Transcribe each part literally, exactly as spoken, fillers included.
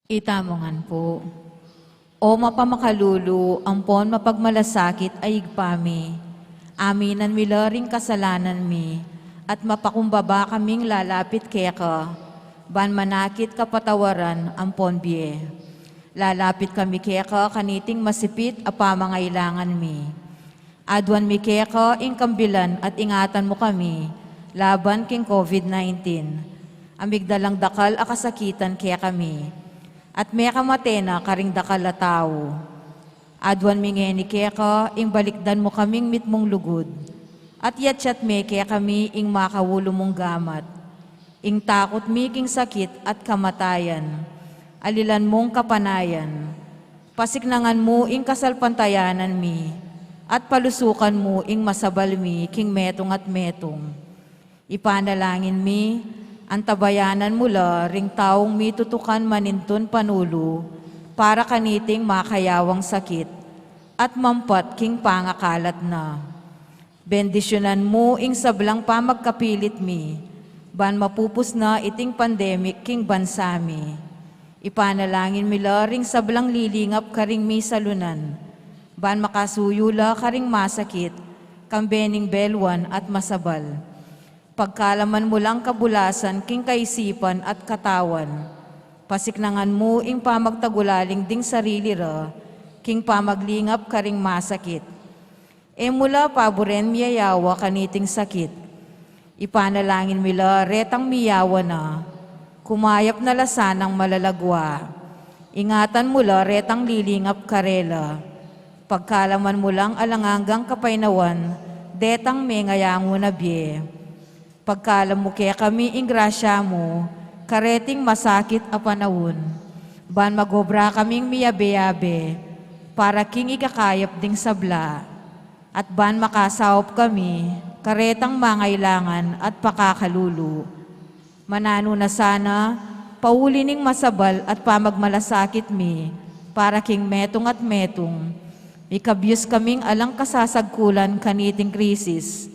Itamu ngan pu. O mapamakalulu ampon mapagmalasakit a Ibpa mi, aminan mi la ring kasalanan mi, at mapakumbaba kaming lalapit keka, ban manakit kapatawaran ampon bie. Lalapit kami keka kaniting masipit a pamangailangan mi. Aduan mi keka ing kambilan at ingatan mu kami laban king COVID nineteen. Amigdalang dakal a kasakitan kekami. At mekamate na karing dakal a tau. Aduan mi ngeni keka ing balikdan mu kaming mitmung lugud. At yatyat me kekami ing makaulu mung gamat. Ing takut mi king sakit at kamatayan. Alilan mung kapanayan. Pasiknangan mu ing kasalpantayanan mi, at palusukan mu ing masabal mi king metung at metung. Ipanalangin mi, antabayanan mu la ring taung mitutukan manintun panulu para kaniting makayawang sakit, at mampat king pangakalat na. Bendisyunan mu ing sablang pamagkapilit mi, ban mapupus na iting pandemic king bansa mi. Ipanalangin mi la ring sablang lilingap karing misalunan, ban makasuyu la karing masakit, kambe ning beluan at masabal. Pagkalaman mu lang kabulasan king kaisipan at katawan. Pasiknangan mu ing pamagtagulaling ding sarili ra, king pamaglingap karing masakit. E mu la paburen miyayawa kaniting sakit. Ipanalangin mi la retang miyawa na, kumayap na la sanang malalagwa. Ingatan mu la retang lilingap karela. Pagkalaman mu lang alang anggang kapaynawan detang mengayangu na bie. Pagkalam mu kekami ing grasya mu kareting masakit a panaun, ban magobra kaming miyabe-yabe para king ikakayap ding sabla, at ban makasaup kami karetang mangailangan at pakakalulu. Mananu na sana, pauli ning masabal at pamagmalasakit mi para king metung at metung, mikabyus kaming alang kasasagkulan kaniting krisis.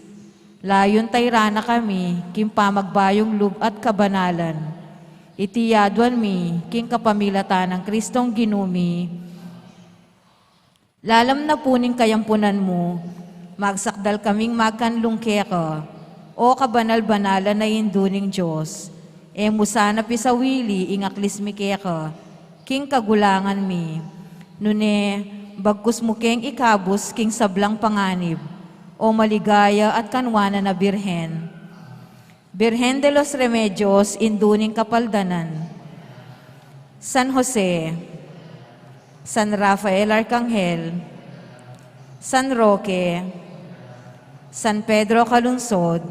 Layun tayran na kami king pamagbayung lub at kabanalan. Iti yaduan mi king kapamilatan nang Kristong Ginu mi. Lalam na pu ning kayampunan mu, magsakdal kaming magkanlung keka, o kabanal-banalan a Indu ning Dios. E mu sana pisawili ing aklis mi keka king kagulangan mi. Nune, bagkus mu keng ikabus king sablang panganib, o maligaya at kanwanan a Birhen. Birhen de los Remedios, Indu ning Kapaldanan. San Jose, San Rafael Arcangel, San Roque, San Pedro Calungsod,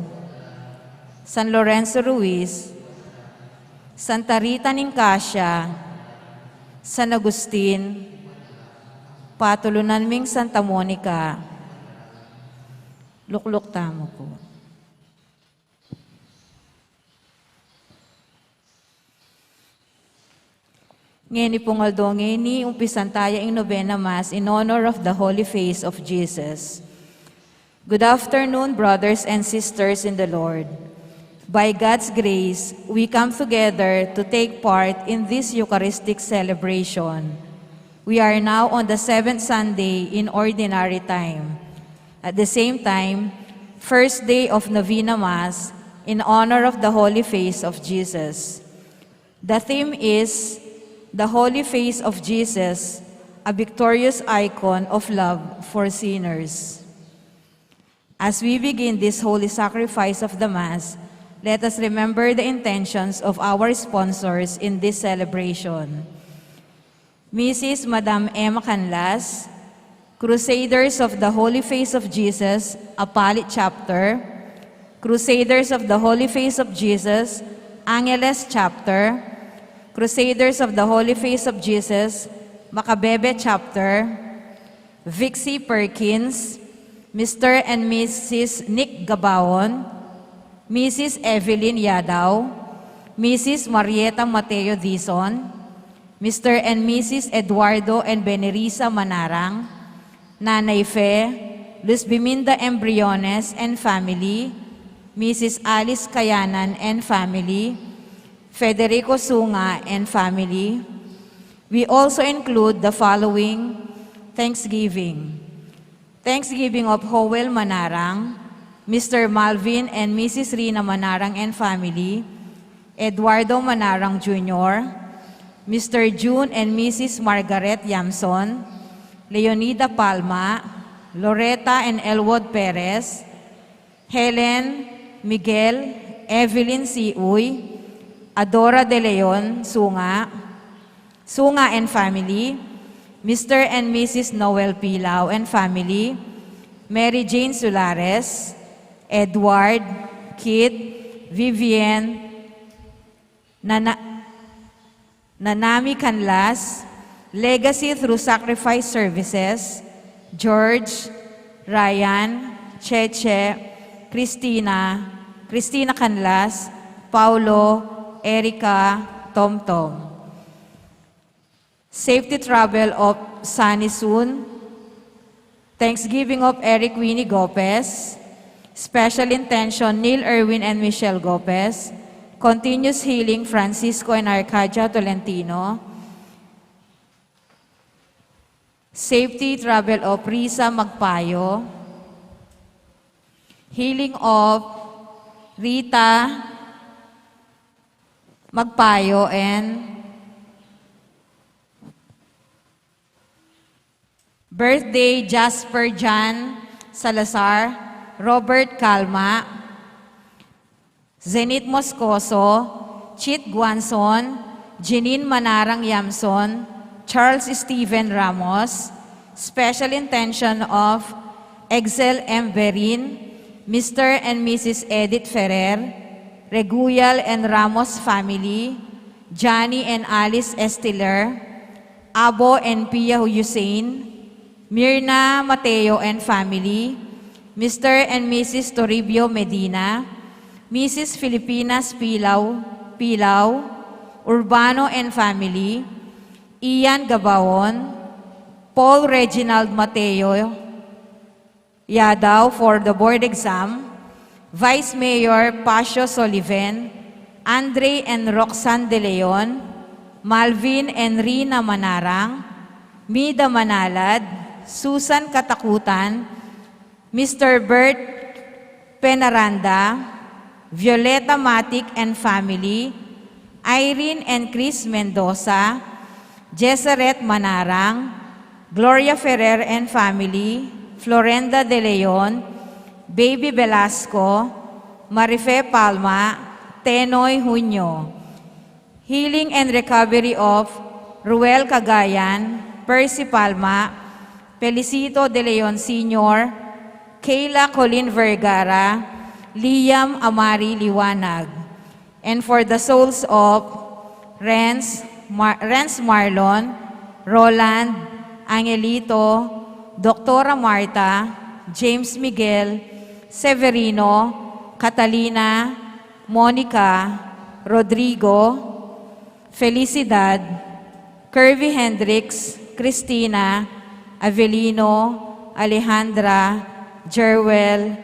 San Lorenzo Ruiz, Santa Rita ning Cascia, San Agustin, patulunan ming Santa Monica. Lukluk tamu pu. Ngeni pung aldo ngeni, umpisan taya ing Novena Mass in honor of the Holy Face of Jesus. Good afternoon, brothers and sisters in the Lord. By God's grace, we come together to take part in this Eucharistic celebration. We are now on the seventh Sunday in Ordinary Time. At the same time, first day of Novena Mass in honor of the Holy Face of Jesus. The theme is the Holy Face of Jesus, a victorious icon of love for sinners. As we begin this holy sacrifice of the Mass, let us remember the intentions of our sponsors in this celebration. Missus Madam Emma Canlas, Crusaders of the Holy Face of Jesus, Apalit Chapter, Crusaders of the Holy Face of Jesus, Angeles Chapter, Crusaders of the Holy Face of Jesus, Macabebe Chapter, Vixie Perkins, Mister and Missus Nick Gabaon, Missus Evelyn Yadaw, Missus Marieta Mateo Dizon, Mister and Missus Eduardo and Benerisa Manarang, Nanay Fe, Luz Biminda Embriones and family, Missus Alice Kayanan and family, Federico Sunga and family, We also include the following thanksgiving. Thanksgiving of Howell Manarang, Mister Malvin and Missus Rina Manarang and family, Eduardo Manarang Junior, Mister June and Missus Margaret Yamson, Leonida Palma, Loretta and Elwood Perez, Helen, Miguel, Evelyn Siuy, Adora de Leon, Sunga, Sunga and family, Mister and Missus Noel Pilao and family, Mary Jane Solares, Edward, Kit, Vivian, Nana-, Nanami Canlas, Legacy Through Sacrifice Services, George, Ryan, Cheche, Christina, Christina Canlas, Paulo, Erica, Tom Tom. Safety travel of Sunny Sun. Thanksgiving of Eric Winnie Gopez. Special intention, Neil Erwin and Michelle Gopez. Continuous healing, Francisco and Arcadia Tolentino. Safety travel of Risa Magpayo. Healing of Rita Magpayo and birthday, Jasper John Salazar, Robert Calma, Zenith Moscoso, Chit Guanzon, Jeanine Manarang Yamson, Charles Steven Ramos, special intention of Excel M. Verin, Mister and Missus Edith Ferrer, Reguyal and Ramos family, Johnny and Alice Estiler, Abo and Pia Hussein, Mirna Mateo and family, Mister and Missus Toribio Medina, Missus Filipinas Pilau, Pilau, Urbano and family, Ian Gabaon, Paul Reginald Mateo, Yadaw for the board exam, Vice Mayor Pasio Soliven, Andre and Roxanne De Leon, Malvin and Rina Manarang, Mida Manalad, Susan Katakutan, Mister Bert Penaranda, Violeta Matic and family, Irene and Chris Mendoza, Jesseret Manarang, Gloria Ferrer and family, Florenda De Leon, Baby Velasco, Marife Palma, Tenoy Junio. Healing and recovery of Ruel Cagayan, Percy Palma, Felicito De Leon Senior, Kayla Colin Vergara, Liam Amari Liwanag. And for the souls of Renz, Mar-, Renz Marlon, Roland, Angelito, Doctora Marta, James Miguel, Severino, Catalina, Monica, Rodrigo, Felicidad, Curvy Hendricks, Christina, Avelino, Alejandra, Jerwell,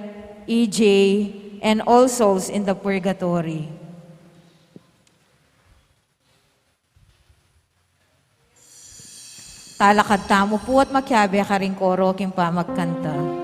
E J, and all souls in the purgatory. Talakad tamu pu at makiabe karing koro king pamagkanta.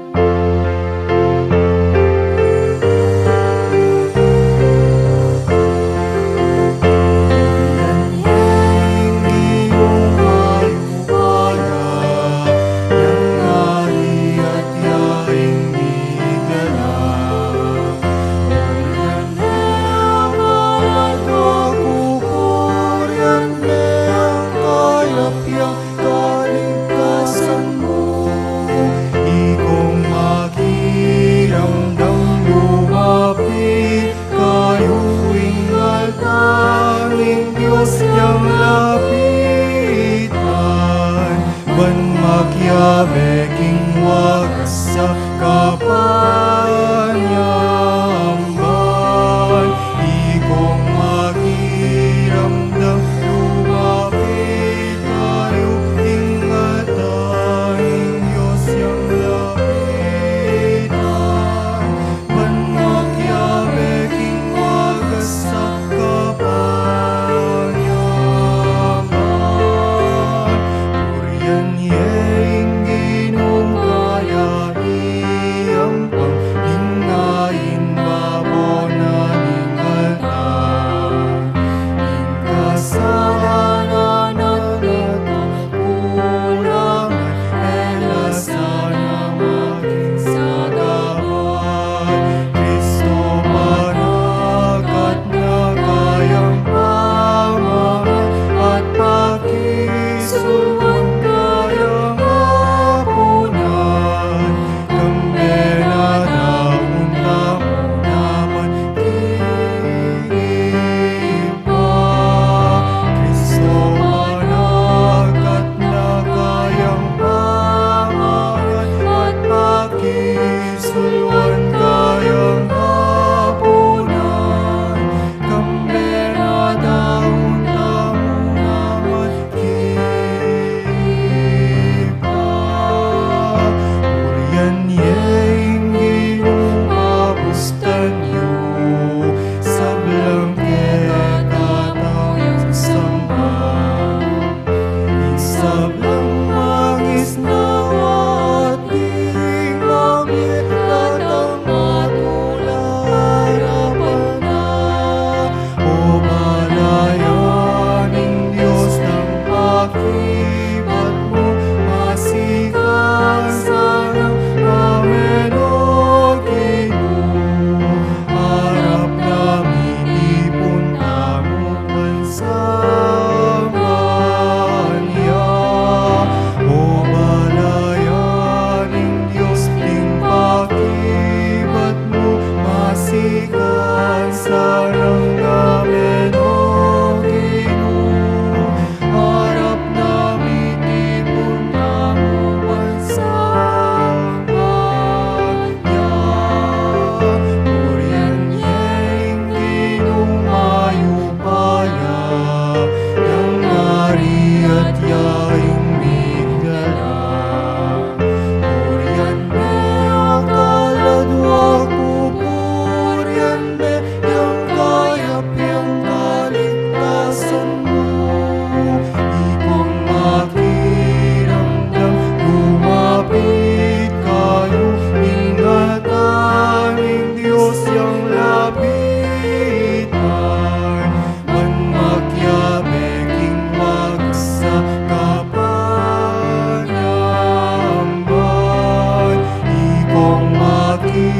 Kaligtasan mu, ikong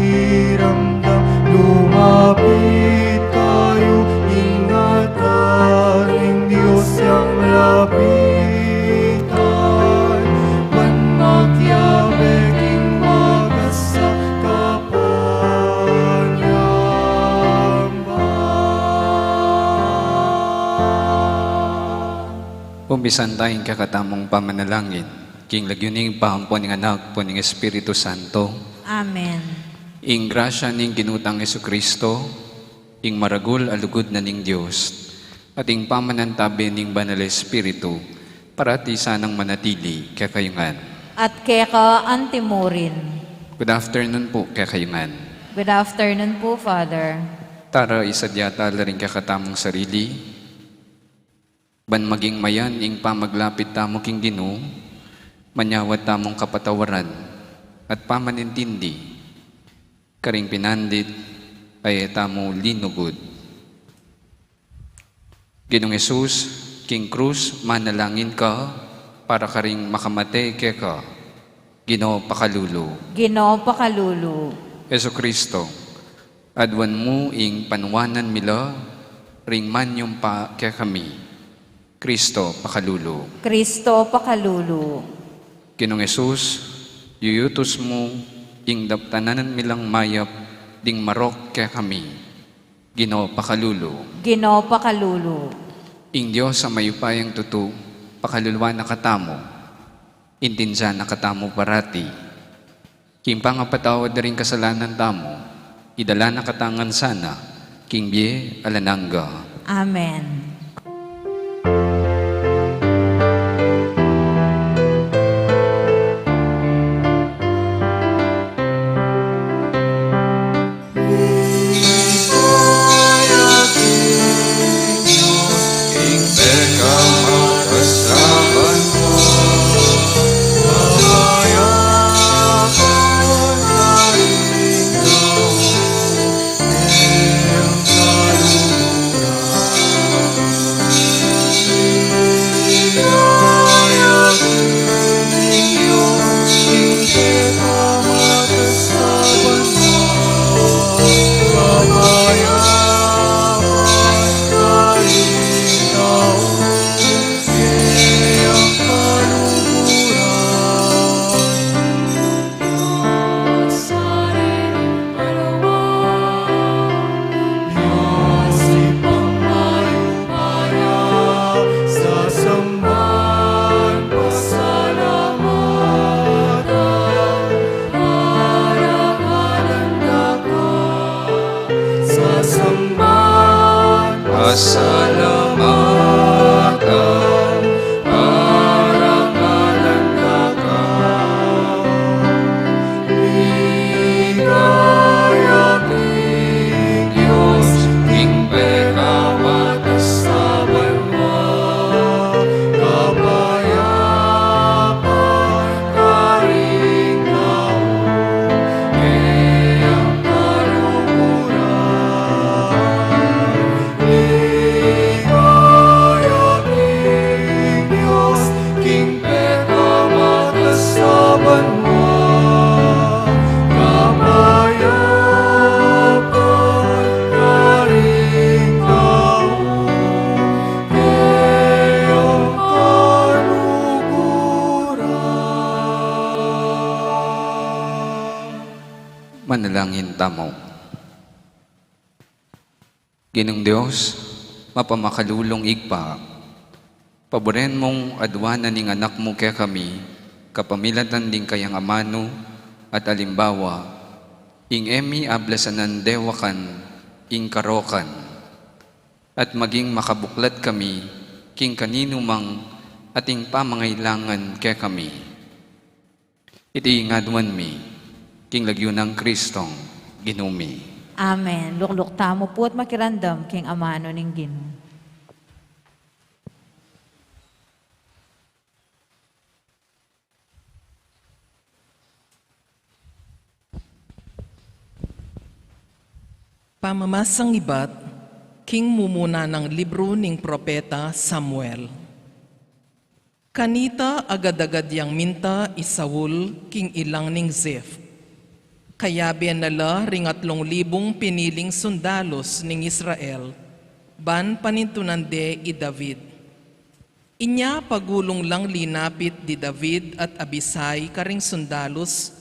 Iramdam, lumapit kayu, ingatan ing Dios yang lapit ay, ban makiabe king magasakapanyang ban. Umpisan taya ing kekatamung pamanalangin. King lagyu ning Ibpa, ampo ning Anak, ampo ning Espiritu Santo. Amen. Ing grasya ning Ginu tang Jesucristo, ing maragul a lugud na ning Dios, at ing pamanantabe ning Banal Espiritu, parati sanang manatili kekayu ngan. At keka antimurin. Good afternoon po kekayu ngan. Good afternoon po, Father. Tara, isadya tala ring kekatamung sarili. Ban maging mayan ing pamaglapit tamu king Ginu, manyawad tamung kapatawaran at pamanintindi karing pinandit a e tamu linugud. Ginung Jesus, king krus manalangin ka para karing makamate keka. Ginu, pakalulu. Ginu, pakalulu. Jesucristo, aduan mu ing panuanan mi la ring manyumpa kekami. Cristo, pakalulu. Cristo, pakalulu. Ginung Jesus, yuyutus mu ing daptanan mi lang mayap ding marok kekami. Ginu, pakalulu. Ginu, pakalulu. Ing Dios a mayupayang tutu, pakaluluan na katamu. Intindian na katamu parati. King pangapatawad da ring kasalanan tamu, idala na kata ngan sana king bie alang angga. Amen. Pasalamatan, parangalan ka. Ligaya king Dios, king pekawat a sabyan, kapayapan karing tau, keng kaluguran. Ligaya king Dios, king pekawat a sabyan, kapayapan karing tau, keng kaluguran. Manalangin tamu. Ginung Dios, mapamakalulung Ibpa, paburen mung aduanan ing Anak mu kekami, kapamilatan ding kayang amanu at alimbawa, ing e mi ablasanan dewakan ing karokan, at maging makabuklat kami king kaninu mang ating pamangailangan kekami. Iti ing aduan mi, king lagyu nang Kristong Ginu mi. Amen. Lukluk tamu pu at makiramdam king amanu ning Ginu. Pamamasang ibat king mumuna nang libru ning propeta Samuel. Kanita agad-agad yang minta i Saul king ilang ning Ziph. Kayabe na la ring atlung libung piniling sundalus ning Israel, ban panintunan de i David. Inya pagulung lang linapit di David at Abisai karing sundalus,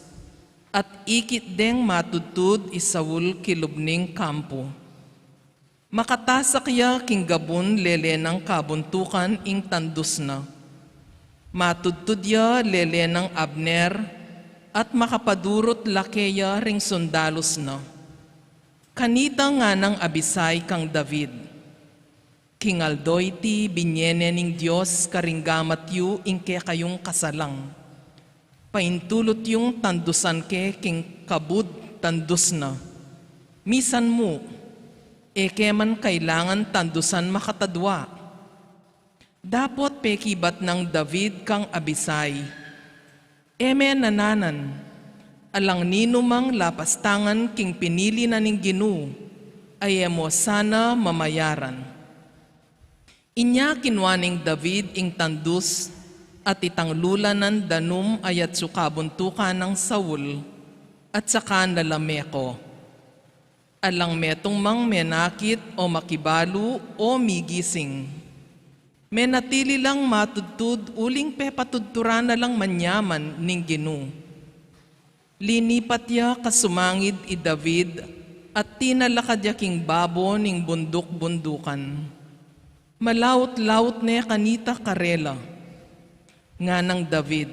at ikit deng matudtud i Saul kilub ning kampu. Makatasak ya king gabun lele nang kabuntukan ing tandus na. Matudtud ya lele nang Abner, at makapadurut la keya ring sundalus na. Kanita nganang Abisai kang David, "King aldo iti binie ne ning Dios karing gamat yu ing kekayung kasalang. Paintulut yung tandusan ke king kabud tandus na. Misan mu, e ke man kailangan tandusan makatadua." Dapot pekibat nang David kang Abisai, "E me nananan, alang ninumang lapastangan king pinili na ning Ginu, a e mo sana mamayaran." Inya kinua neng David ing tandus, at itang lulanan danum a yatsu kabuntukan nang Saul, at saka na la meko. Alang metung mang menakit o makibalu o migising. Menatili lang matudtud uling pepatudturan na lang manyaman ning Ginu. Linipat ya kasumangid i David at tinalakad ya king babo ning bunduk-bundukan. Malaut-laut ne kanita karela. Nganang David,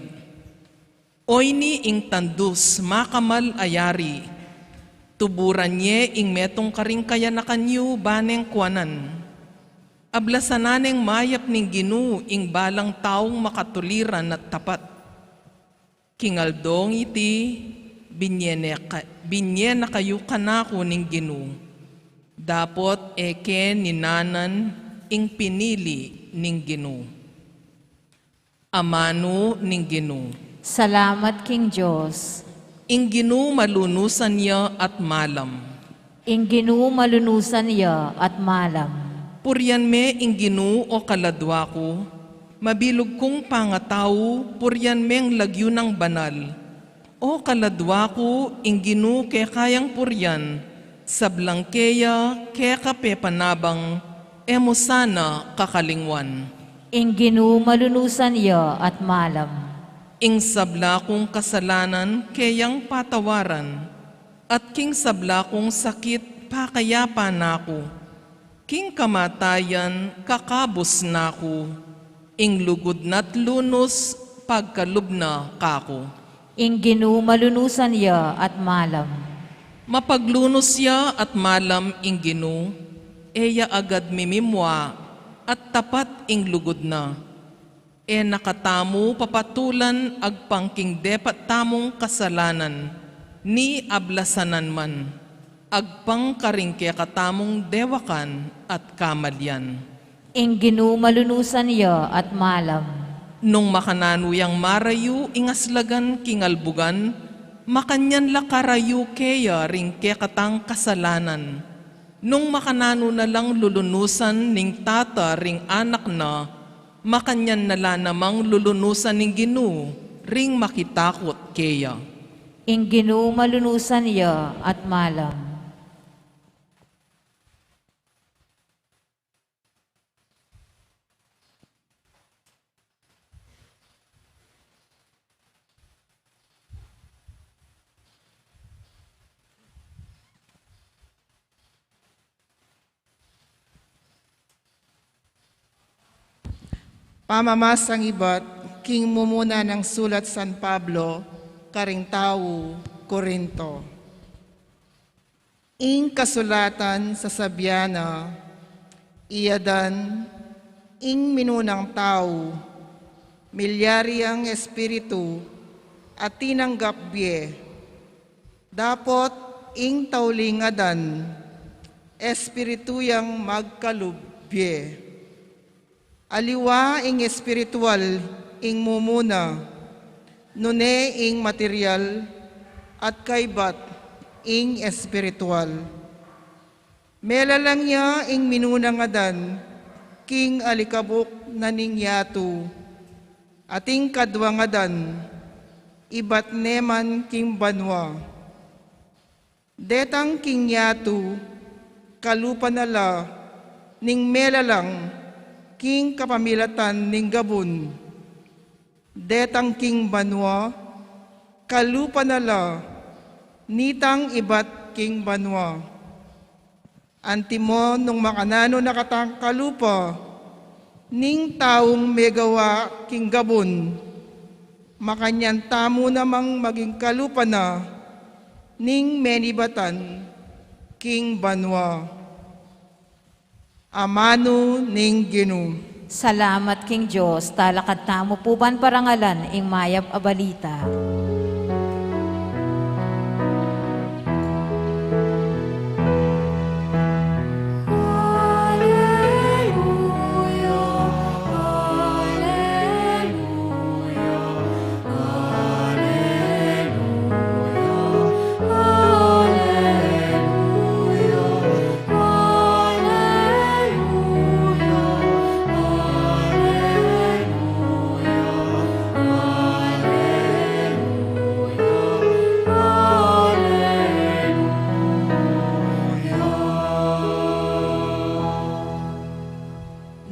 "Oyni ing tandus, makamal a yari. Tuburan ye ing metung karing kayanakan yu," ba neng kuanan. "Ablasan na neng mayap ning Ginu ing balang taung makatuliran at tapat. King aldong iti, binie ne ka-, binie na kayu kanaku ning Ginu. Dapot e ke ninanan ing pinili ning Ginu." Amanu ning Ginu. Salamat king Dios. Ing Ginu malunusan ya at malam. Ing Ginu malunusan ya at malam. Purian me ing Ginu, o kaladua ku, mabilug kung pangatau, purian meng lagyu nang banal. O kaladua ku, ing Ginu keka yang purian, sablang keya keka pepanabang, e mu sana kakalingwan. Ing Ginu malunusan ya at malam. Ing sabla kung kasalanan keyang patawaran, at king sabla kung sakit pakayapan na ku. King kamatayan kakabus na ku, ing lugud na't lunus pagkalub na kaku. Ing Ginu malunusan ya at malam. Mapaglunus ya at malam ing Ginu, e ya agad mimimua, at tapat ing lugud na. E na katamu papatulan agpang king depat tamung kasalanan, ni ablasanan man, agpang karing kekatamung dewakan at kamalian. Ing Ginu malunusan ya at malam. Nung makananu yang marayu ing aslagan king albugan, makanyan la karayu keya ring kekatang kasalanan. Nung makananu na lang lulunusan ning tata ring anak na, makanyan na la namang lulunusan ning Ginu ring makitakut keya. Ing Ginu malunusan ya at malam. Pamamasang ibat king mumuna nang sulat San Pablo karing tau Corinto. Ing kasulatan sasabian na, i Adan, ing minunang tau, milyari yang espiritu, a tinanggap bie. Dapot ing tauling Adan, espiritu yang magkalub bie. Aliwa ing espiritual ing mumuna, nune ing material, at kaibat ing espiritual. Melalang ya ing minunang Adan king alikabuk na ning yatu, at ing kaduang Adan, ibat ne man king banua. Detang king yatu, kalupa na la ning melalang king kapamilatan ning gabun. Detang king banua, kalupa na la nitang ibat king banua. Antimo nung makananu na katang kalupa ning taung megawa king gabun, makanyan tamu namang maging kalupa na ning menibatan king banua. Amanu ning Ginu. Salamat king Dios. Talakad tamu pu ban parangalan ing mayap a balita.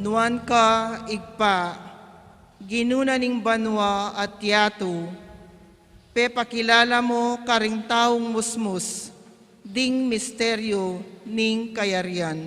Nuan ka, Ibpa, Ginu na ning banua at yatu, pepakilala mu karing taung musmus ding misteryu ning kayarian.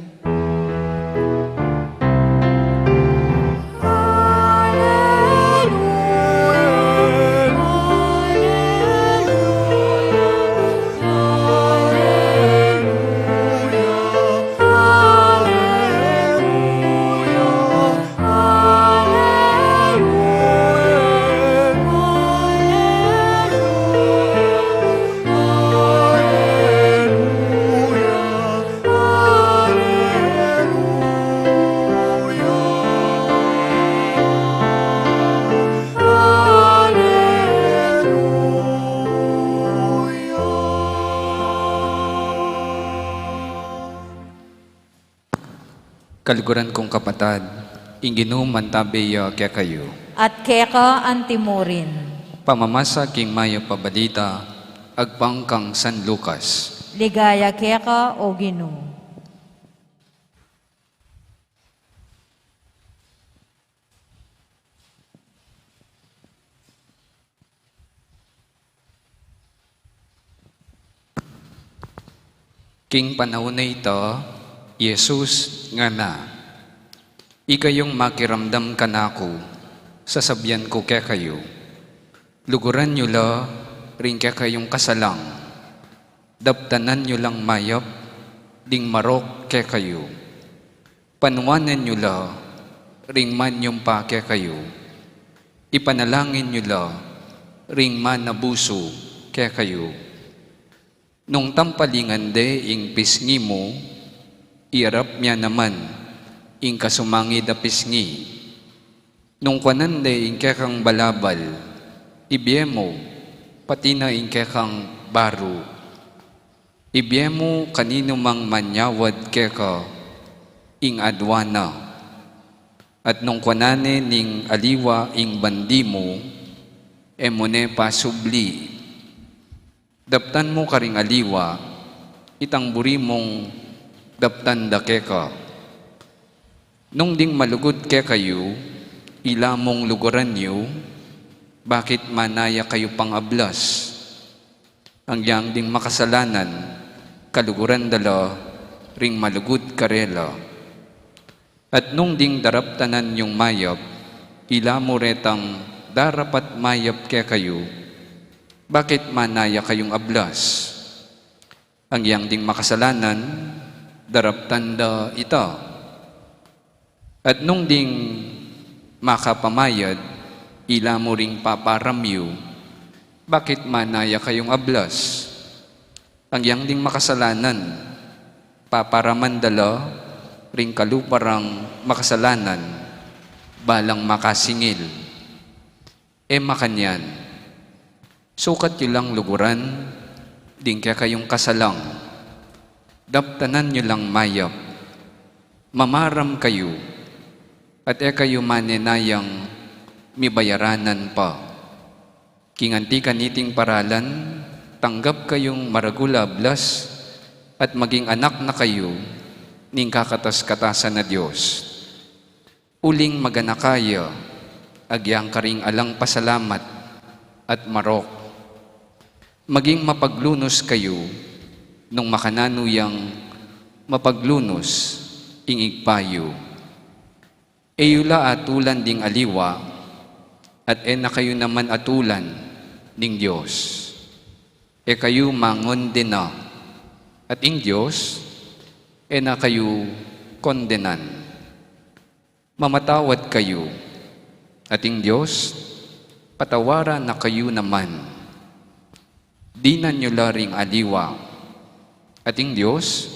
Kaluguran kung kapatad, ing Ginu mantabe ya kekayu. At keka antimurin. Pamamasa king mayap a balita agpang kang San Lucas. Ligaya keka, O Ginu. King panaun a ita, i Jesus ngana, ikayung makiramdam kanaku, sasabian ku kekayu, luguran yu la ring kekayung kasalang, daptanan yu lang mayap ding marok kekayu. Panuanan yu la ring manyumpa kekayu. Ipanalangin yu la ring manabusu kekayu. Nung tampalingan de ing pisngi mu, iarap mia naman ing kasumangid a pisngi. Nung kuanan de ing kekang balabal, ibie mu, pati na ing kekang baru. Ibie mu kaninumang manyawad keka ing adua na. At nung kuanan ne ning aliwa ing bandi mu, e mu ne pasubli. Daptan mu karing aliwa itang buri mung daptan da keka. Nung ding malugud kekayu, ila mung luguran yu, bakit mana ya kayu pang ablas? Agyang ding makasalanan, kaluguran da la ring malugud karela. At nung ding daraptanan yung mayap, ila mu retang darapat mayap kekayu, bakit mana ya kayung ablas? Agyang ding makasalanan, daraptan da ita. At nung ding makapamayad, ila mu ring paparam yu, bakit mana ya kayung ablas? Agyang ding makasalanan, paparaman da la ring kalupa rang makasalanan, balang makasingil. E makanyan, sukat yu lang luguran ding kekayung kasalang, daptanan yu lang mayap, mamaram kayu, at e kayu manenayang mibayaranan pa. King anti kaniting paralan, tanggap kayung maragul a ablas, at maging anak na kayu ning kakatas-katasan a Dios. Uling maganaka ya, agyang karing alang pasalamat at marok. Maging mapaglunus kayu nung makananu yang mapaglunus ing Ibpa yu. E yu la atulan ding aliwa, at e na kayu naman atulan ning Dios. E kayu mangondena, at ing Dios e na kayu kondenan. Mamatawad kayu, at ing Dios patawaran na kayu naman. Dinan yu la ring aliwa, at ing Dios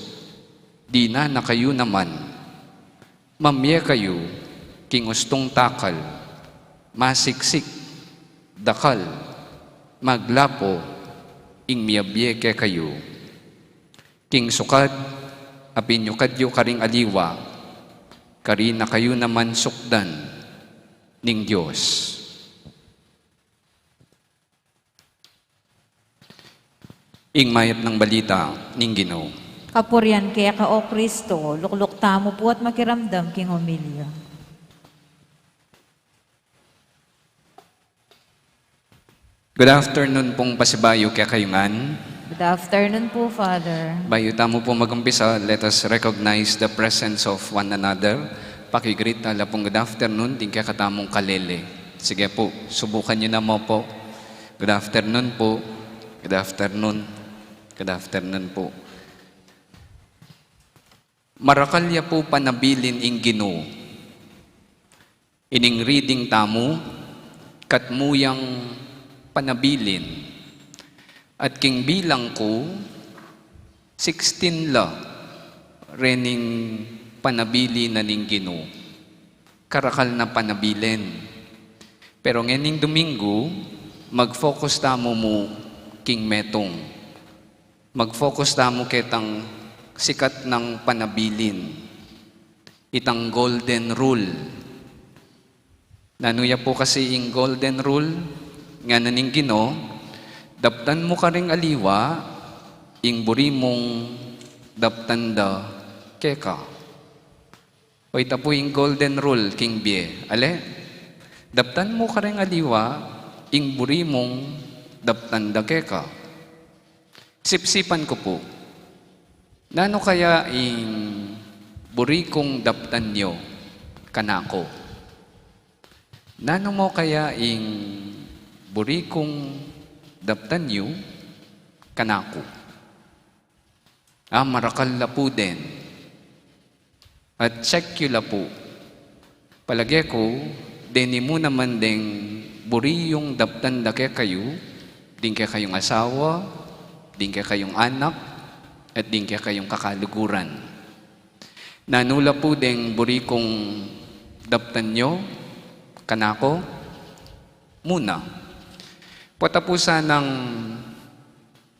dinan na kayu naman. Mamie kayu king ustung takal, masiksik, dakal, maglapo, ing miabie kekayu. King sukat a pinyukad yu karing aliwa, karin na kayu naman sukdan ning Dios. Ing mayap nang balita ning Ginu. Kapurian keka, O Kristo. Lukluk tamu pu at makiramdam king homilya. Good afternoon pung pasibayu kekayu ngan. Good afternoon po, Father. Bayu tamu po magumpisa, let us recognize the presence of one another. Paki-greet tala pung good afternoon ding kekatamung kalele. Sige po, subukan yu naman po. Good afternoon po. Good afternoon. Good afternoon po. Marakal ya po panabilin ing Ginu. Ining reading tamu, katmu yang panabilin. At king bilang ku, sixteen la rening panabilin na ning Ginu. Karakal na panabilin. Pero ngening Domingo, mag-focus tamu mu king metung. Mag-focus tamu ketang sikat nang panabilin, itang golden rule. Nanu ya pu kasi ing golden rule? Ngana ning Ginu, daptan mu karing aliwa ing buri mung daptan da keka. O ita pu ing golden rule king bie. Ale, daptan mu karing aliwa ing buri mung daptan da keka. Sipsipan ku pu, nanu kaya ing buri kung daptan yu kanaku? Nanu mu kaya ing buri kung daptan yu kanaku? Ah, marakal la pu den. At check yu la pu. Palage ku, deni mu naman deng buri yung daptan da kekayu, ding kekayung asawa, ding kekayung anak, at ding kekayung kakaluguran. Nanu la pu deng buri kung daptan yu kanaku? Muna, pota pu sanang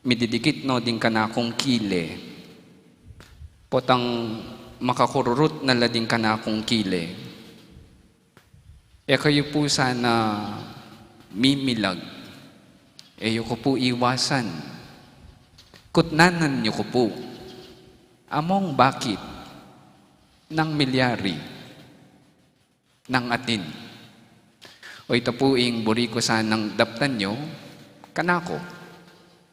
mididikit no ding kanakung kile. Potang makakururut na la ding kanakung kile. E kayu pu sana mimilag. E yu ku pu iwasan. Kutnanan yu ku pu. Among bakit? Nang milyari. Nang atin. O ita pu ing buri ku sanang daptan yu kanaku.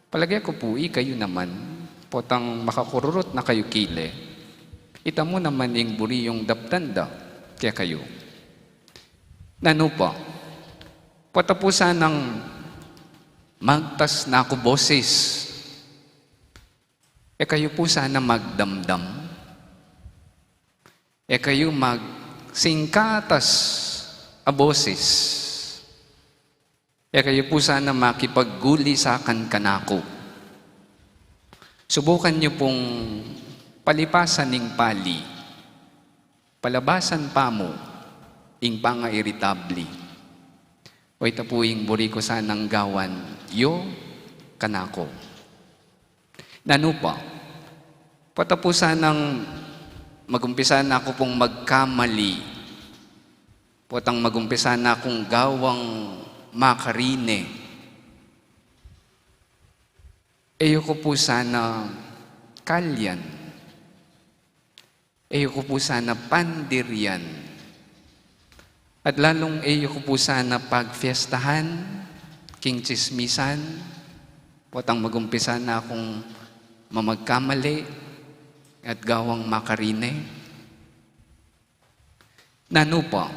Palage ku pu ikayu naman, potang makakururut na kayu kile, ita mu naman ing buri yung daptan da kekayu. Nanu pa? Pota pu sanang magtas na ku boses. E kayu pu sana magdamdam. E kayu magsingkatas a boses. E kayu pu sana makipagguli sakan kanaku. Subukan yu pung palipasan ing pali. Palabasan pamu ing pangairitabli. O ita pu ing buri ku sanang gawan yu kanaku. Nanu pa? Pota pu sanang magumpisa na ku pung magkamali. Potang magumpisa na kung gawang makarine. E yu ku pu sana kalyan. E yu ku pu sana pandirian. At lalung e yu ku pu sana pagfiestahan king tsismisan, potang magumpisa na kung mamagkamali at gawang makarine. Nanu pa?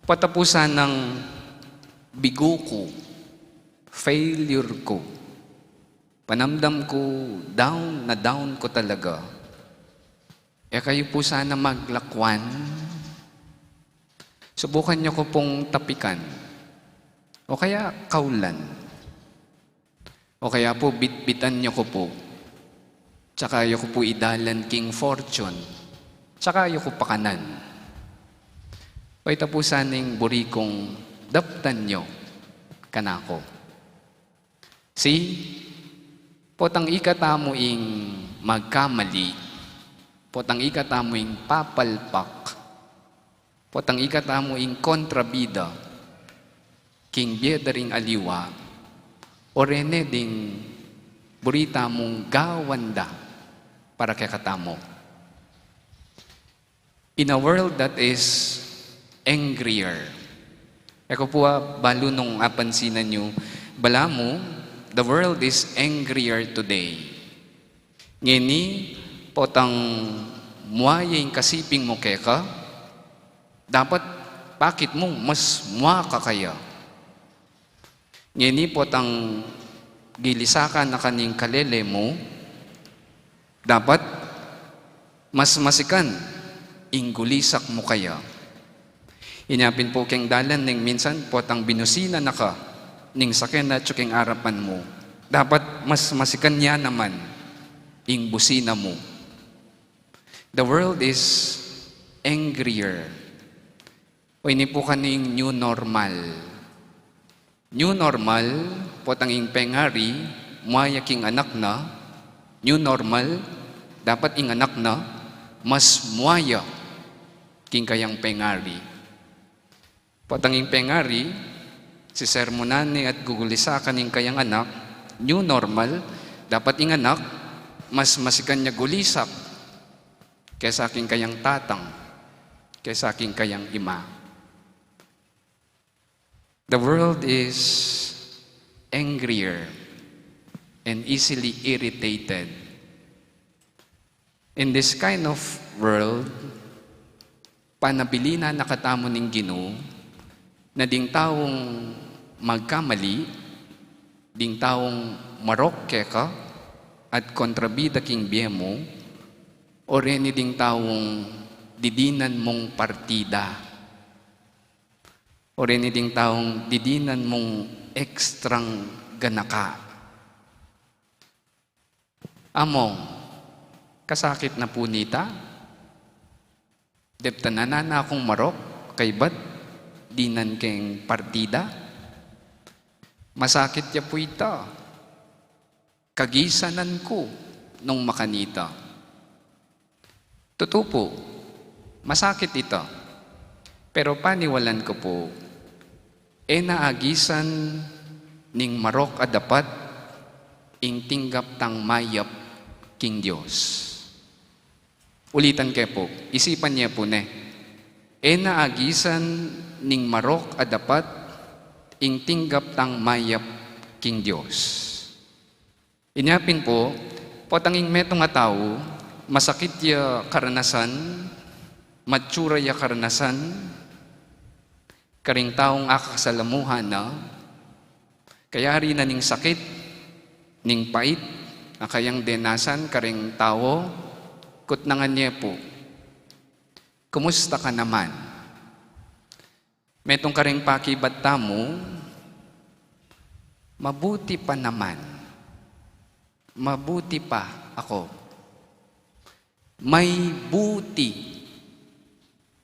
Pota pu sanang bigo ku, failure ku. Panamdam ku, down na down ku talaga. E kayu pu sana maglakwan. Subukan yu ku pung tapikan. O kaya kaulan. O kaya pu, bitbitan yu ku pu. Tsaka yu ku pu idalan king Fortune. Tsaka yu ku pakanan. O ita pu sana ing buri kung daptan yu kanaku. See, potang ikatamu ing magkamali, potang ikatamu ing papalpak, potang ikatamu ing kontrabida king bie da ring aliwa, o rene ding buri tamung gawan da para kekatamu. In a world that is angrier. E ku pu a balu nung apansinan yu, balamu, the world is angrier today. Ngeni, potang mua ya ing kasiping mu keka, dapat pakit mu mas mua ka kaya. Ngeni potang gilisakan na ka ning kalele mu, dapat mas masikan ing gulisak mu kaya. Inya pin pu keng dalan ning minsan potang binusina na ka ning sakyan atyu keng arapan mu, dapat mas masikan ya naman ing busina mu. The world is angrier. O ini pu kanu ing new normal. New normal, potang ing pengari, mua ya king anak na, new normal, dapat ing anak na, mas mua ya king kayang pengari. Potang ing pengari, sisermonan ne at gugulisakan ing kayang anak, new normal, dapat ing anak, mas masikan ya gulisak kesa king kayang tatang, kesa king kayang ima. The world is angrier and easily irritated. In this kind of world, panabilinan na katamu ning Ginu na ding taung magkamali, ding taung marok keka at kontrabida king bie mu, o reni ding taung didinan mung partida. O reni ding taung didinan mung ekstrang ganaka. Among, kasakit na pu nita? Deptan na na kung marok, kaybat dinan keng partida? Masakit ya pu ita. Kagisanan ku nung makanita. Tutu pu, masakit ita. Pero paniwalan ku pu, e na agisan ning marok a dapat ing tinggap tang mayap king Dios. Ulitan ke pu, isipan ye pu ne. E na agisan ning marok a dapat ing tinggap tang mayap king Dios. Inya pin pu, potang ing metung a tau, masakit ya karanasan, matsura ya karanasan, karing taung akasalamuhan na, kayari na ning sakit, ning pait, a kayang denasan karing tau, kutnangan ye pu, "Kumusta ka naman?" Metung karing pakibat tamu, "Mabuti pa naman. Mabuti pa ako." May buti,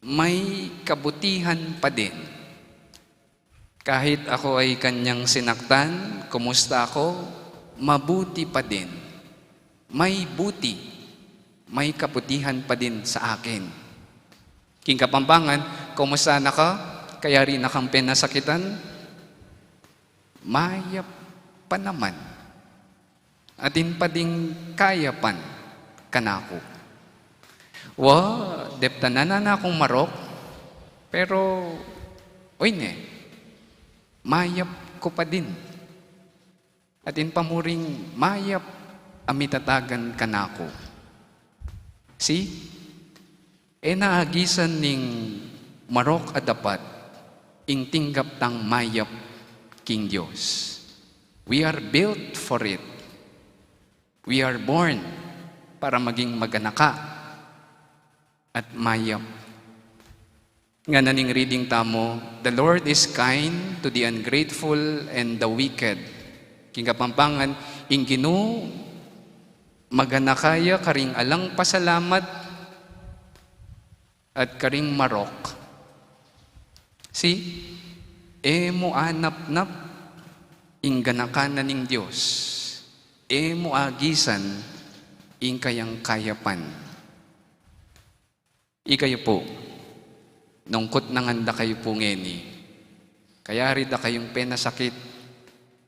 may kabutihan pa din. Kahit ako ay kanyang sinaktan, kumusta ako? Mabuti pa din. May buti, may kabutihan pa din sa akin. King Kapampangan, kumusta na ka? Kayari na kang penasakitan? Mayap pa naman. Atin pa ding kayapan kanaku. Wa, deptan na na kung marok, pero, uy ne, mayap ku pa din. Atin pa muring mayap a mitatagan kanaku. See? E na agisan ning marok a dapat ing tinggap tang mayap king Dios. We are built for it. We are born para maging maganaka at mayap. Ngana ning reading tamu, "The Lord is kind to the ungrateful and the wicked." King Kapampangan, ing Ginu maganaka ya karing alang pasalamat at karing marok. See, e mu anapnap ing ganaka na ning Dios. E mu agisan ing kayang kayapan. Ikayu pu, nung kutnangan da kayu pu ngeni, kayari da kayung penasakit,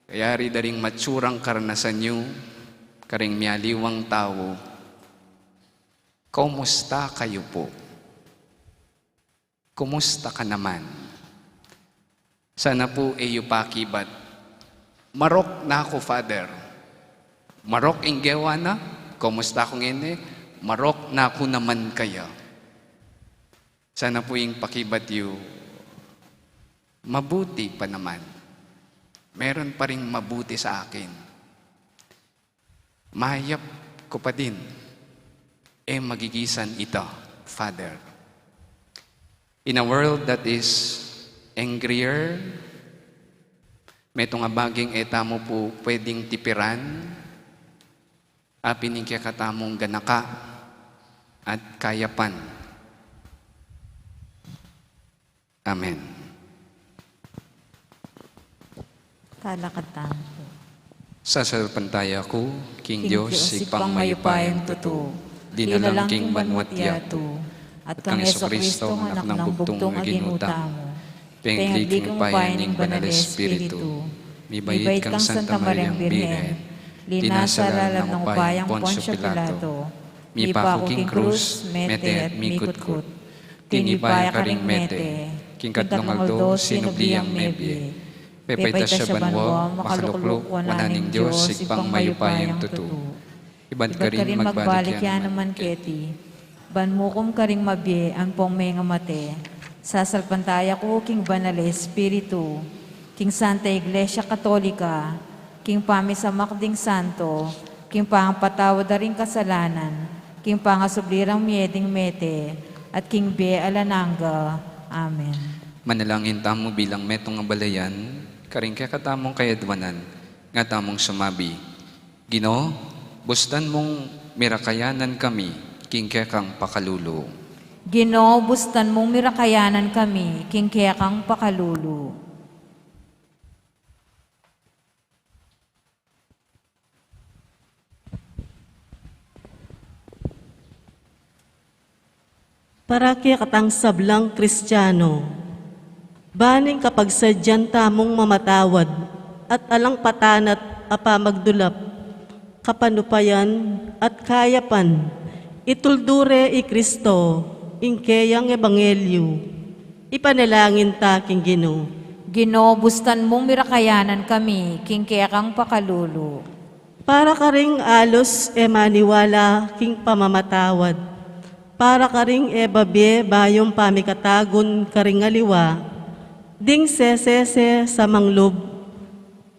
kayari da ring matsurang karanasan yu karing mialiwang tau, kumusta kayu pu? Kumusta ka naman? Sana pu e yu pakibat, "Marok na ku, Father." Marok ing gewa na, kumusta ku ngeni? Marok na ku naman kaya. Sana pu ing pakibat yu, "Mabuti pa naman. Meron pa ring mabuti sa akin. Mayap ku pa din. E magigisan ita, Father." In a world that is angrier, metung a baging e tamu pu pwedeng tipiran, apin ing kekatamung ganaka at kayapan. Amen. Talakad tamu pu. Sasalpantaya ku king Dios, Ibpang mayupayang tutu, linalang king banua't yatu, at kang Jesucristo, anak nang bugtung a Ginu tamu, pengagli king upaya ning Banal Espiritu, mibait kang Santa Mariang Birhen, linasa lalam ning upayang Poncio Pilato, mipaku king krus, mete at mikutkut. Tinipa ya karing mete, king katlung aldo sinubli yang mebie. Pepaitas ya banua, makalukluk wanan ning Dios, Ibpang mayupayang tutu. Ibat karin magbalik ya naman keti, ban mukum karing mabie ampong mengamate. Sasalpantaya ku king Banal a Espiritu, king Santa Iglesia Katolika, king pamisamak ding santo, king pangapatawad da ring kasalanan, king pangasubli rang mie ding mete, at king bie alang angga. Amen. Manalangin tamu bilang metung a balayan, karing kekatamung kayadwanan, nga tamung sumabi, Ginu, bustan mung mirakayanan kami king kekang pakalulu. Ginu, bustan mung mirakayanan kami king kekang pakalulu. Para kekatang sablang Kristiano, ban ing kapagsadyan tamung mamatawad at alang patanat a pamagdulap, kapanupayan at kayapan, ituldu re i Kristo ing keyang ebanghelyu. Ipanalangin ta king Ginu. Ginu, bustan mung mirakayanan kami king kekang pakalulu. Para karing alus e maniwala king pamamatawad, para karing e babie bayung pamikatagun karing aliwa, ding sesese sa manglub,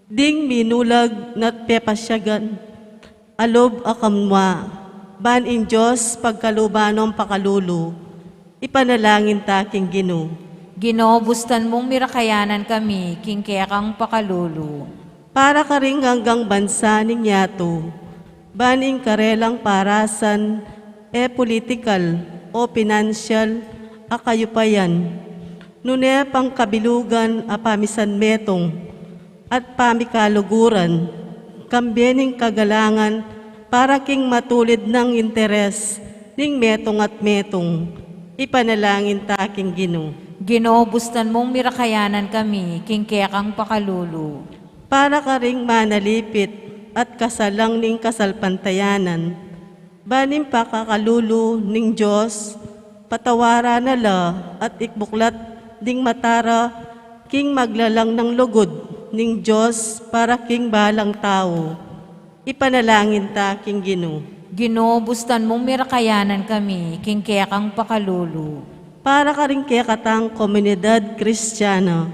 ding minulag na't pepasyagan a lub a kamua, ban ing Dios pagkaluban nong pakalulu. Ipanalangin ta king Ginu. Ginu, bustan mung mirakayanan kami king kekang pakalulu. Para karing anggang bansa ning yatu, ban ing karelang parasan e politikal o pinansyal a kayupayan, nune pangkabilugan a pamisanmetung at pamikaluguran, kambe ning kagalangan para king matulid nang interes ning metung at metung. Ipanalangin ta king Ginu. Ginu, bustan mung mirakayanan kami king kekang pakalulu. Para karing manalipit at kasalang ning kasalpantayanan. Ban ing pakakalulu ning Dios, patawaran na la at ikbuklat ding mata ra king maglalang nang lugud ning Dios para king balang tau. Ipanalangin ta king Ginu. Ginu, bustan mung mirakayanan kami king kekang pakalulu. Para karing kekatang komunidad Kristiana,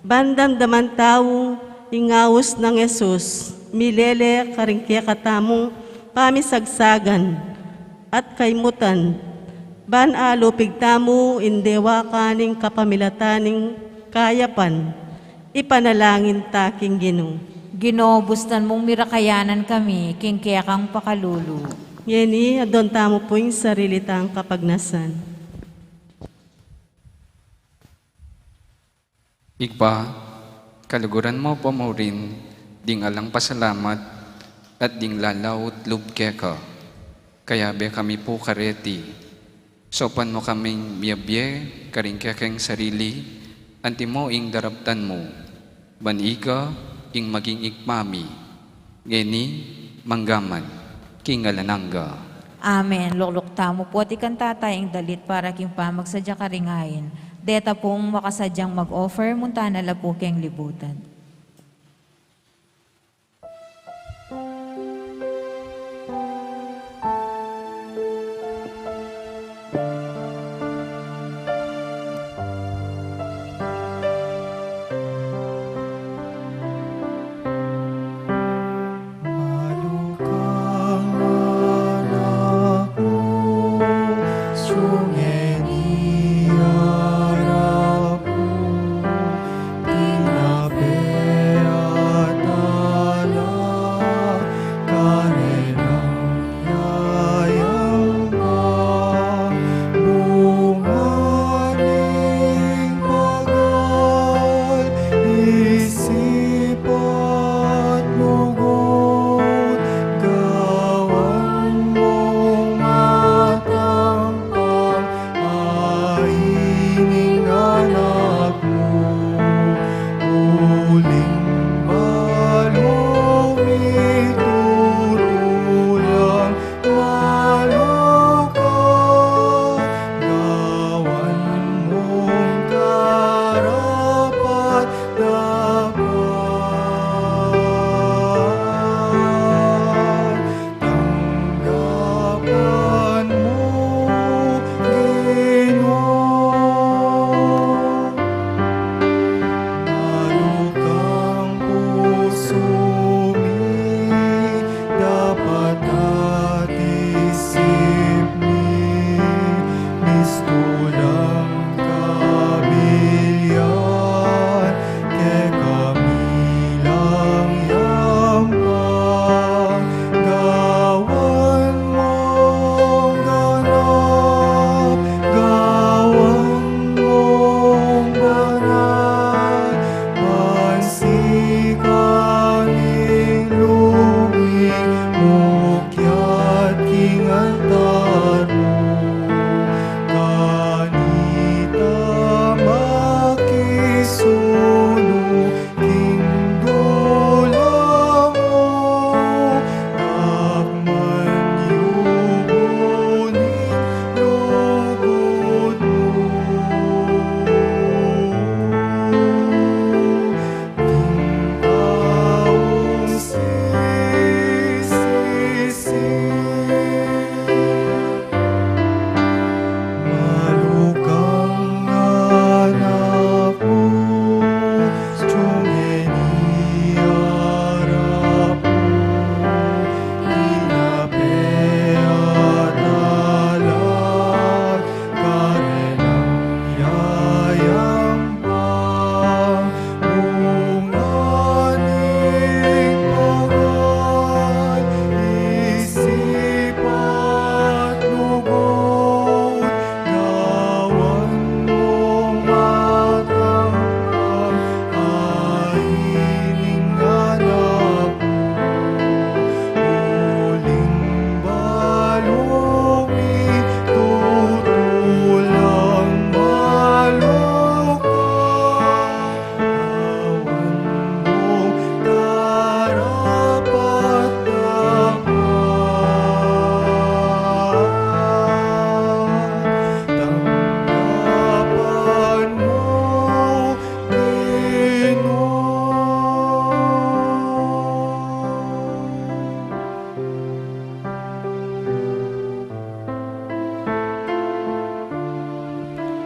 ban damdaman tau ing aus nang Jesus, milele karing kekatamung pamisagsagan at kaymutan, ban alupig tamu ing dewakan ning kapamilatan ning kayapan. Ipanalangin ta king Ginu. Ginu, bustan mung mirakayanan kami king kekang pakalulu. Ngeni, adwan tamu pu ing sarili tang kapagnasan. Ibpa, kaluguran mu pa murin ding alang pasalamat at ding lalaut lub keka. Kayabe kami pu kareti. Saupan mu kaming miyabie karing kekeng sarili, antimo ing daraptan mu, ban ika ing maging Ibpa mi, ngeni, mangga man, king alang angga. Amen. Lukluk tamu pu at ikanta ta ing dalit para king pamagsadya karing ain. Deta pung makasadyang mag-offer, munta na la pu keng libutan. Malukang anak mu, sungeni arap mu, pinape at ala, karelang yayang pa, bunga ning pagal, isip at lugud, gawan mung matampang, ain ing anak mu, uling balu mitutulang, malukang, gawan mung karapat-dapat. Tanggapan mu, Ginu. Malukang pusu mi, dapat at isip mi, mistulang kabilyan, kekami lang yan pa, gawan mung ganap, gawan mung banal, ban sikami luming mukyat king altar mu, kanita makisulu king dula mu, dakman yubu ning lugud mu. King taung sisisi.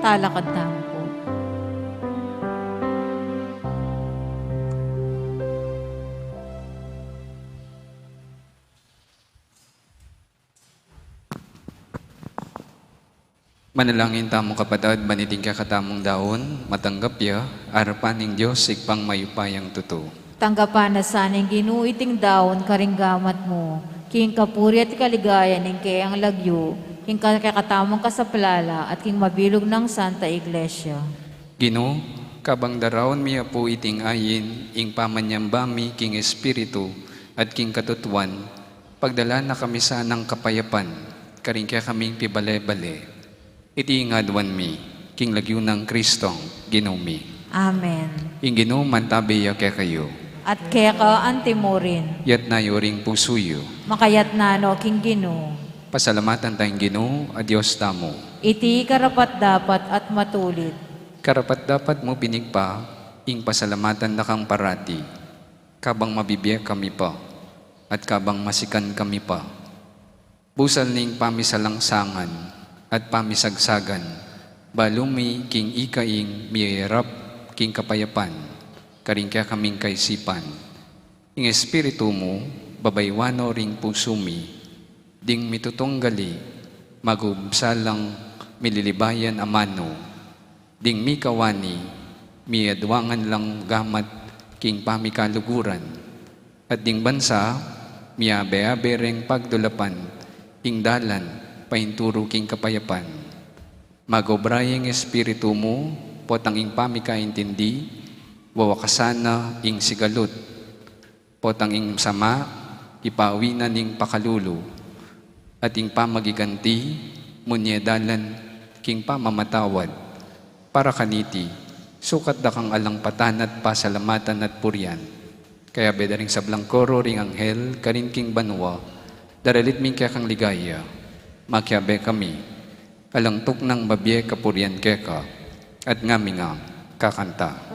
Talakad tamu pu. Manalangin tamu, kapatad, ban iting kekatamung daun matanggap ya arapan ning Dios Ibpang mayupayang tutu. Tanggapan na sa ning Ginu iting daun karing gamat mu, king kapurian at kaligayan ning keyang lagyu, king ka-, kekatamung kasaplalan at king mabilug nang Santa Iglesia. Ginu, kabang daraun mi ya pu iting ain ing pamanyamba mi king espiritu at king katutuan, pagdalan na kami sanang kapayapan karing kekaming pibale-bale. Iti ing aduan mi king lagyu nang Kristong Ginu mi. Amen. Ing Ginu mantabe ya kekayu. At keka antimurin. Yatna yu ring pusu yu. Makayatna no king Ginu. Pasalamatan tang Ginu a Dios tamu. Iti karapat-dapat at matulid. Karapat-dapat mu pin Ibpa ing pasalamatan da kang parati, kabang mabibie kami pa, at kabang masikan kami pa. Busal ning pamisalangsangan at pamisagsagan, balu mi king ika ing miyayarap king kapayapan karing kekaming kaisipan. Ing Espiritu mu, babaywan no ring pusu mi, ding mitutunggali, magubsalang mililibayan a manu, ding mikawani, miyaduangan lang gamat king pamikaluguran, at ding bansa, miyabe-abe reng pagdulapan, ing dalan, painturu king kapayapan. Magobra ya ing Espiritu mu, potang ing pamikaintindi, wawakasan na ing sigalut, potang ing sama, ipawi na ning pakalulu, at ing pamagiganti, munye dalan king pamamatawad. Para kaniti, sukat da kang alang patan at pasalamatan at purian. Kayabe da ring sablang koro ring anghel karin king banua, daralit mi ing kekang ligaya. Makiabe kami, alang tuknang babie kapurian keka, at ngami ngang kakanta.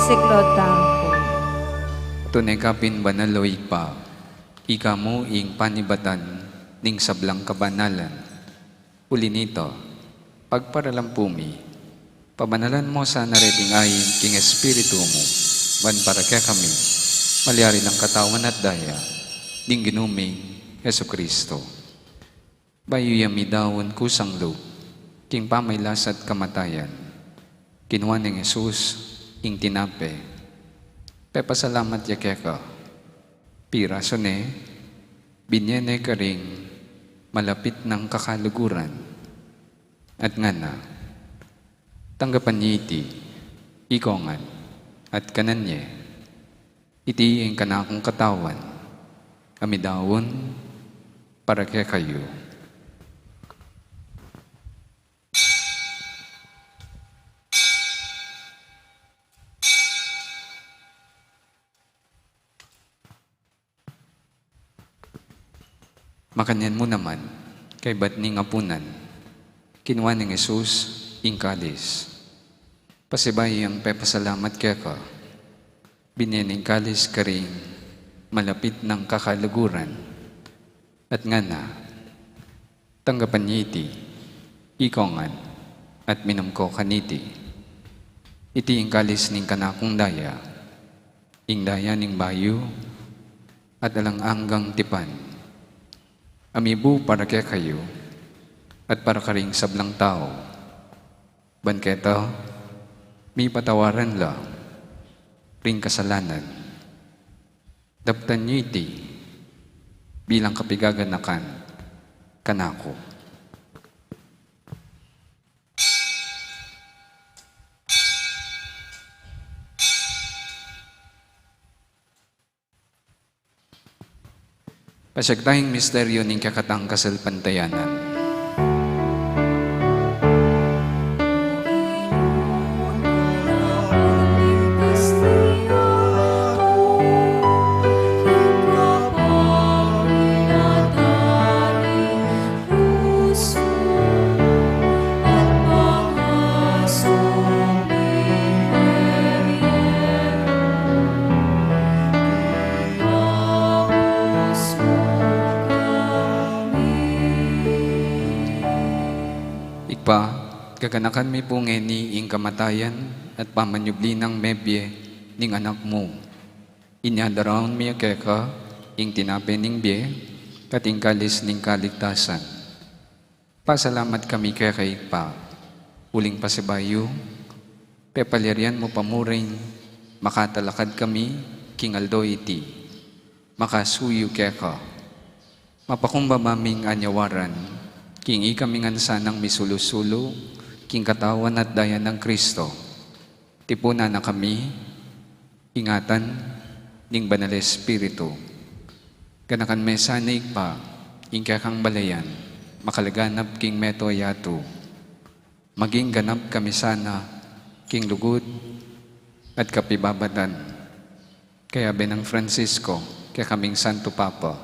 Siklaud tamu pu. Tune ka pin banal, o Ibpa, ika mu ing panibatan ning sablang kabanalan. Uli nita, pagparalampu mi, pabanalan mu sana reting ain king Espiritu mu, ban para kekami, malyari lang katawan at daya ning Ginu ming Jesucristo. Bayu ya midaun kusang lub king pamailas at kamatayan, kinua neng Jesus ing tinape, pepasalamat ya keka, pirasu ne, binye ne karing malapit nang kakaluguran, at ngana: Tanggapan ye iti, ikongan, at kanan ye. Iti ing kanakung katawan, a midaun para kekayu. Makanyan mu naman, kaybat ning apunan, kinua neng Jesus ing kalis. Pasibayu yang pepasalamat keka, binye ne ing kalis karing malapit nang kakaluguran, at ngana: Tanggapan ye iti, ikongan, at minum ko kaniti. Iti ing kalis ning kanakung daya, ing daya ning bayu at alang anggang tipan, a mibu para kekayu at para karing sablang tau. Ban keta, mipatawaran la ring kasalanan. Daptan yu iti bilang kapigaganakan kanaku. Pasiag tayang misteryo ning kekatang kasalpantayanan. Ibpa, gaganakan mi pu ngeni ing kamatayan at pamanyubli nang mebie ning Anak mu. Inya daraun mi keka ing tinape ning bie at ing kalis ning kaligtasan. Pasalamat kami keka, Ibpa, uling pasibayu, pepalyarian mu pa mu ring makatalakad kami king aldo iti, makasuyu keka. Mapakumbaba ming anyawaran king ikami ngan sanang misulu-sulu king katawan at daya nang Kristo. Tipunan na kami, ingatan ning Banal Espiritu. Ganakan me sana, Ibpa, ing kekang balayan makalaganap king mabilug a yatu. Maging ganap kami sana king lugud at kapibabatan. Kayabe nang Francisco, kekaming Santo Papa,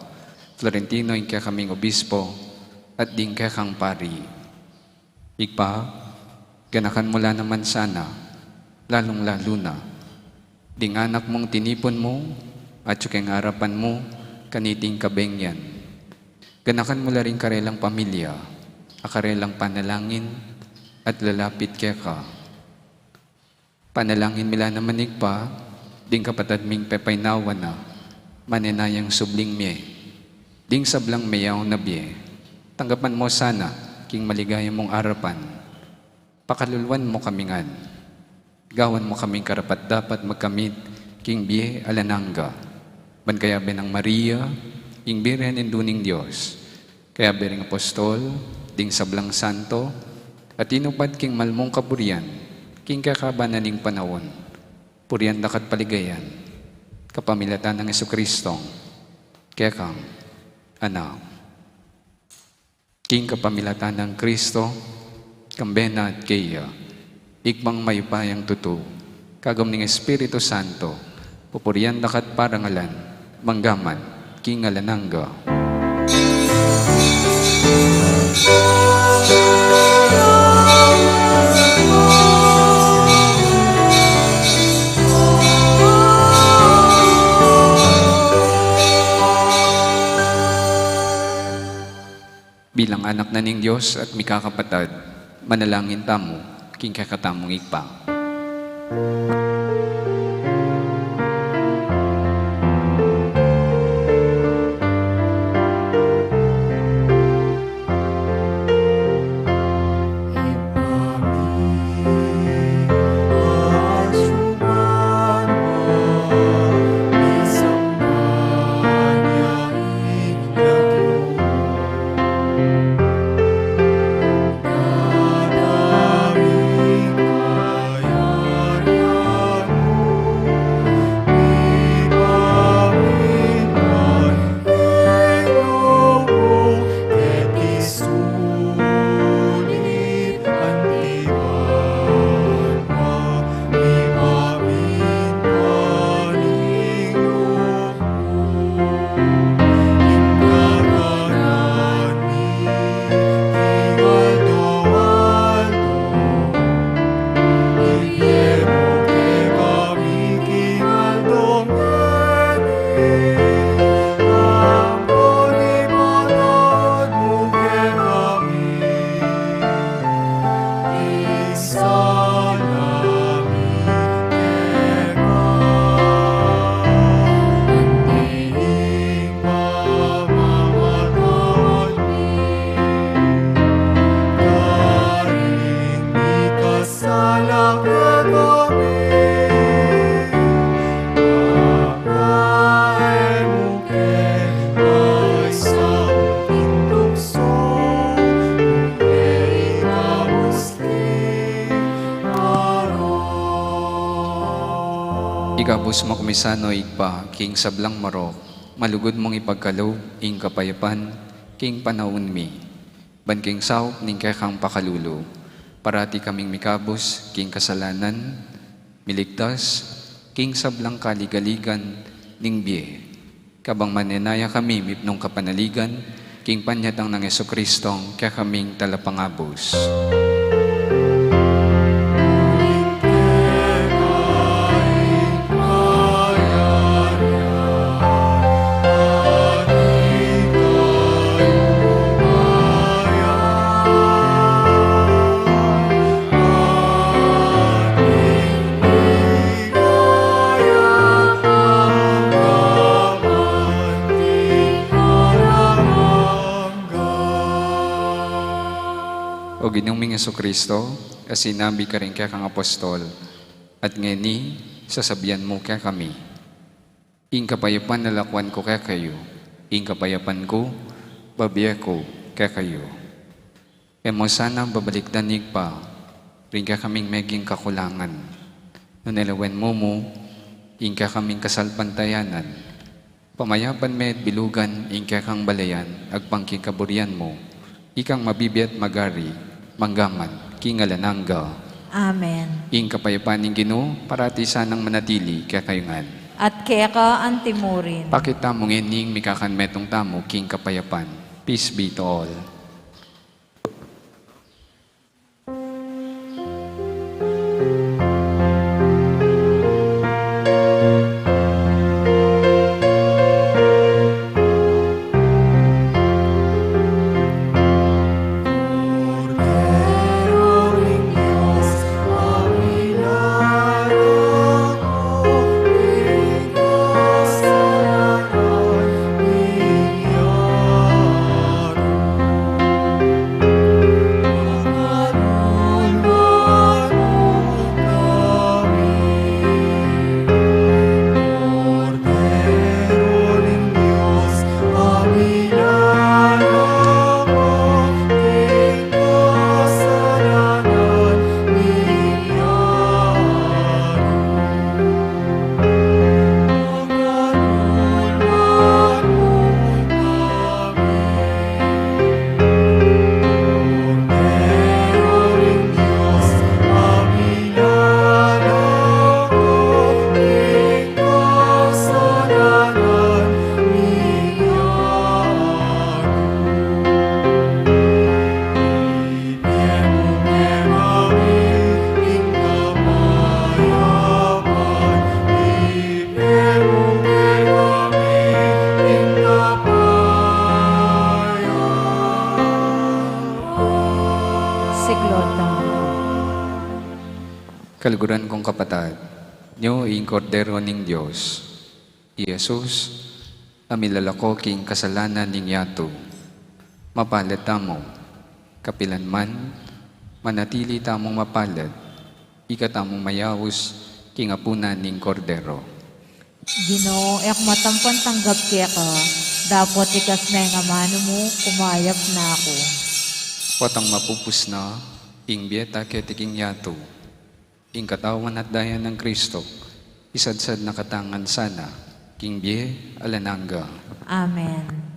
Florentino, ing kekaming Obispo, at ding kekang pari. Ibpa, ganakan mu la naman sana, lalung-lalu na ding anak mung tinipun mu, atyu king arapan mu kaniting kabenyan. Ganakan mu la ring karelang pamilya, a karelang panalangin at lalapit keka. Panalangin mi la naman, Ibpa, ding kapatad ming pepaynawan na, manenayang subling mie, ding sablang meyaun a bie. Tanggapan mu sana king maligaya mung arapan. Pakaluluan mu kami ngan. Gawan mu kaming karapat-dapat magkamit king bie alang angga. Ban kayabe nang Maria, ing Birhen Indu ning Dios, kayabe ring apostol, ding sablang santo, a tinupad king mal mung kaburian king kekaban na ning panaun, purian daka at paligayan kapamilatan nang Jesucristo, kekang Anak. King kapamilatan nang Kristo, kambe na at keya, Ibpang mayupayang tutu, kagum ning Espiritu Santo, pupurian daka at parangalan, mangga man king alang angga. Bilang anak na ning Dios at mikakapatad, manalangin tamu king kekatamung Ibpa. Dios makumisan, o Ibpa, king sablang marok, malugud mung ipagkalub ing kapayapan king panaun mi. Ban king saup ning kekang pakalulu, parati kaming mikabus king kasalanan, miligtas king sablang kaligaligan ning bie. Kabang manenaya kami mipnung kapanaligan, king panyatang nang Jesucristong kekaming Talapangabus. O Ginu ming Jesucristo, a sinabi karing kekang apostol, at ngeni sasabian mu kekami, ing kapayapan lakuan ku kekayu, ing kapayapan ku babie ku kekayu. E mu sana babalikdan, Ibpa, ring kekaming meging kakulangan, nune lawen mu mu ing kekaming kasalpantayanan, pamayapan me at bilugan ing kekang balayan agpang king kaburian mu, ikang mabibie at magari manggaman king alang angga. Amen. Ing kapayapan ning Ginu parati sanang manatili kekayu ngan. At keka antimurin. Pakit tamu ngeni ing mikakanmetung tamu king kapayapan. Peace be to all. Siklod tamu. Kaluguran kung kapatad, nyo ing Kordero ning Dios, i Jesus, a milalako king kasalanan ning yatu. Mapalad tamu, kapilan man, manatili tamung mapalad, ika tamung mayaus king apunan ning Kordero. Ginu, e ku matampan tanggap keka, dapot ikas ne ing amanu mu, kumayap na ku. Potang mapupus na ing bie ta keti king yatu, ing katawan at daya nang Kristo, isadsad na katamu ngan sana king bie alang angga. Amen.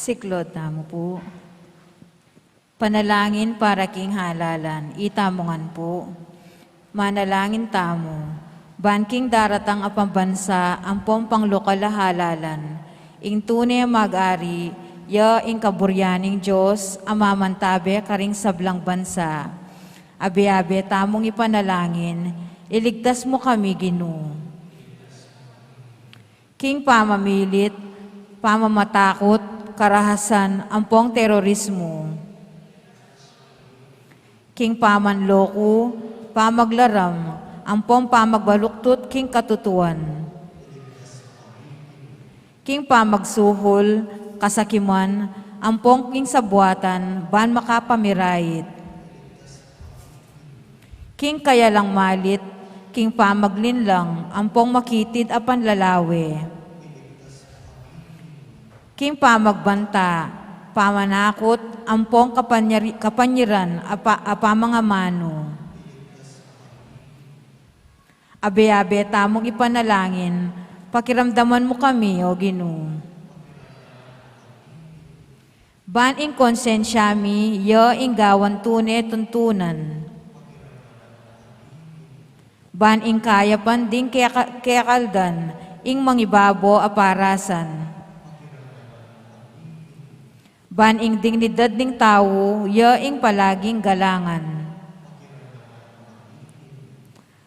Siklaud tamu pu. Panalangin para king halalan. Itamu ngan pu. Manalangin tamu. Ban king daratang a pambansa ampong panglokal a halalan, ing tune mag-ari ya ing kaburian ning Dios a mamantabe karing sablang bansa. Abe-abe tamung ipanalangin, iligtas mu kami, Ginu. King pamamilit, pamamatakut, karahasan, ampong terorismo. King pamanloko, pamaglaram, ampong pamagbaluktut king katutuan. King pamagsuhul, kasakiman, ampong king sabuatan, ban makapamirayit. King kayalang malit, king pamaglinlang, ampong makitid a panlalawe. King pamagbanta, pamanakut, ampong kapanyari-, kapanyiran a pa-, a pamangamanu. Abe-abe tamung ipanalangin, pakiramdaman mu kami, O Ginu. Ban ing konsensya mi, ya ing gawan tune tuntunan. Ban ing kayapan ding keka-, kekaldan, ing mangibabo a parasan. Ban ing dignidad ning tau, ya ing palaging galangan.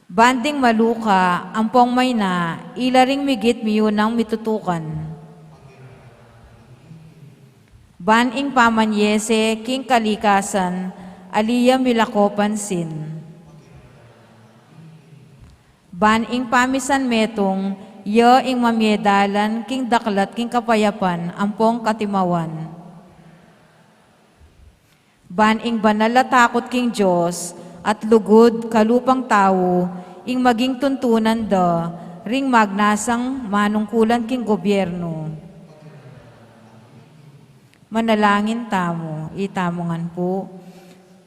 Ban ding maluka, ampong mayna, ila ring migit miyunang mitutukan. Ban ing pamanyese king kalikasan, ali ya milako pansin. Ban ing pamisan metung, ya ing mamie dalan king daklat king kapayapan ampong katimawan. Ban ing banal a takut king Dios at lugud kalupang tau, ing maging tuntunan da ring magnasang manungkulan king gobyerno. Manalangin tamu, itamu ngan pu.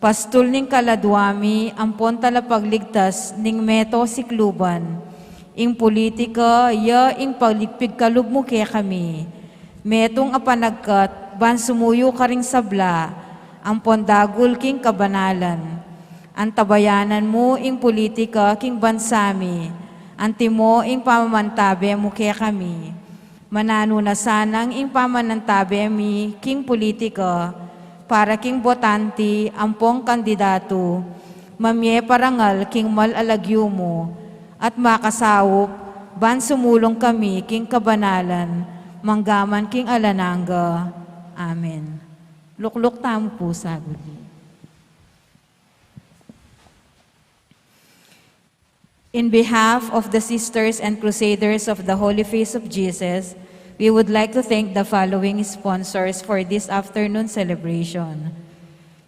Pastul ning kaladua mi, ampon talapagligtas ning meto sikluban. Ing pulitika, ya ing pagligpig kalub mu kekami. Metung a panagkat, ban sumuyu karing sabla, ampon dagul king kabanalan. Antabayanan mu ing pulitika king bansa mi, antimo ing pamamantabe mu kekami. Mananu na sanang ing pamanantabe mi king pulitika, para king botante ampong kandidatu, mamie parangal king mal a lagyu mu, at makasaup, ban sumulung kami king kabanalan, manggaman king alang angga. Amen. Lukluk tamu pu saguli. In behalf of the Sisters and Crusaders of the Holy Face of Jesus, we would like to thank the following sponsors for this afternoon celebration: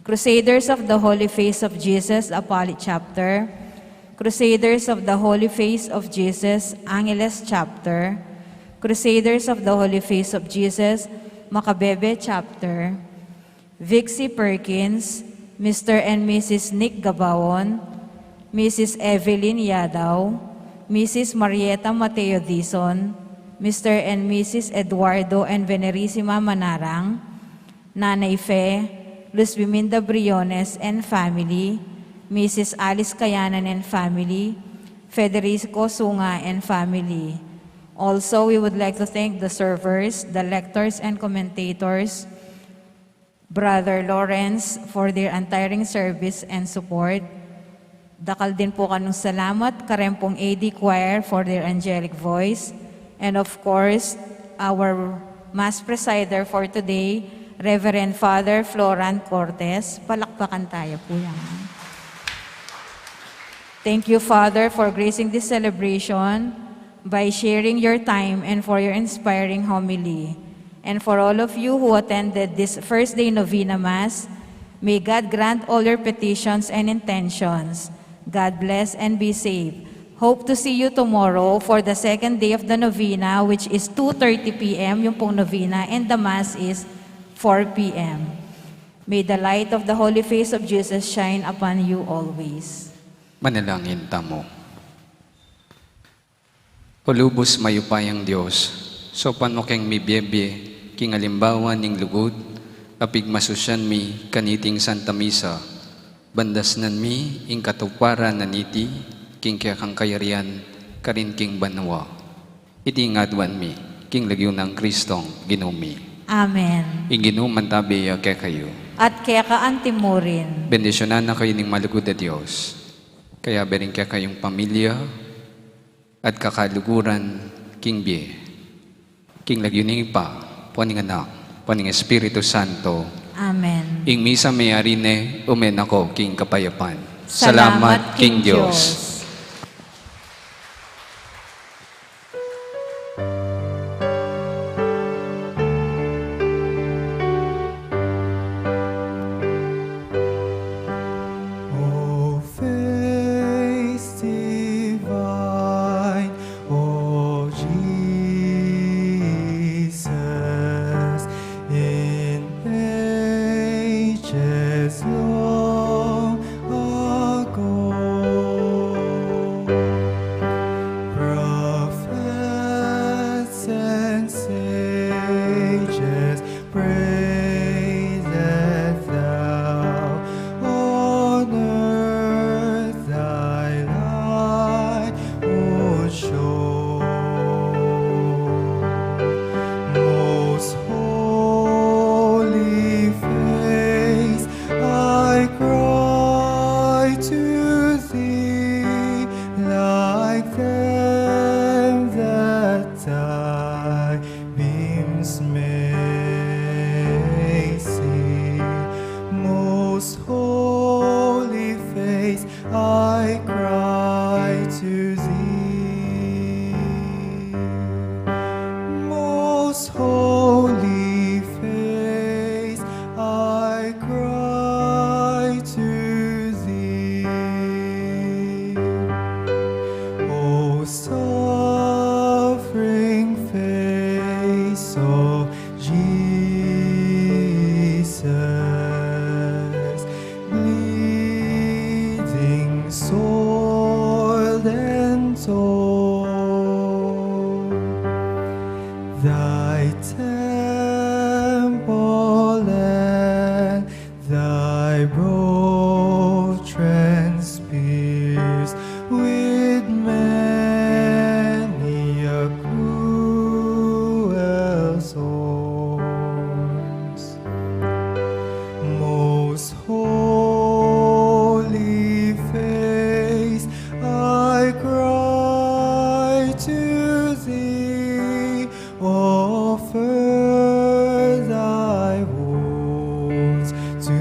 Crusaders of the Holy Face of Jesus, Apalit Chapter, Crusaders of the Holy Face of Jesus, Angeles Chapter, Crusaders of the Holy Face of Jesus, Macabebe Chapter, Vixie Perkins, Mister and Missus Nick Gabaon, Missus Evelyn Yadaw, Missus Marieta Mateo Dizon, Mister and Missus Eduardo and Venerisima Manarang, Nanay Fe, Luz Biminda Briones and family, Missus Alice Kayanan and family, Federico Sunga and family. Also, we would like to thank the servers, the lectors and commentators, Brother Lawrence, for their untiring service and support. Dakal din pu kanung salamat kareng pung A D Choir for their angelic voice. And of course, our Mass presider for today, Reverend Father Floran Cortes. Palakpakan tayo po yan. Thank you, Father, for gracing this celebration by sharing your time and for your inspiring homily. And for all of you who attended this first day novena Mass, may God grant all your petitions and intentions. God bless and be safe. Hope to see you tomorrow for the second day of the novena, which is two thirty P M, yung pong novena, and the Mass is four P M. May the light of the Holy Face of Jesus shine upon you always. Manalangin tamu. O lubus mayupayang Dios, saupan mu keng mibie-bie king alimbawa ning lugud a pigmasusyan mi kaniting Santa Misa, ban dasnan mi ing katuparan na niti king kekang kayarian karin king banua. Iti ing aduan mi king lagyu nang Kristong Ginu mi. Amen. Ing Ginu mantabe ya kekayu. At keka anti mu rin. Bendisyunan na kayu ning malugud a Dios, kayabe ring kekayung pamilya at kakaluguran king bie. King lagyu ning Ibpa, ampo ning Anak, ampo ning Espiritu Santo. Amen. Ing misa meyari ne, ume na ko king kapayapan. Salamat king Dios. O face divine, O Jesus, in ages long ago, prophets and sages praised thou on earth thy light would show. Most holy face, I cry to thee, like them that thy beams may see. Most holy face, I cry to thee. Most holy face, I cry to thee. O suffering face, O Jesus, bleeding, soiled and torn, thy temple and thy brow transpierced with many a cruel thorns. Most holy face, I cry to thee, offer thy wounds to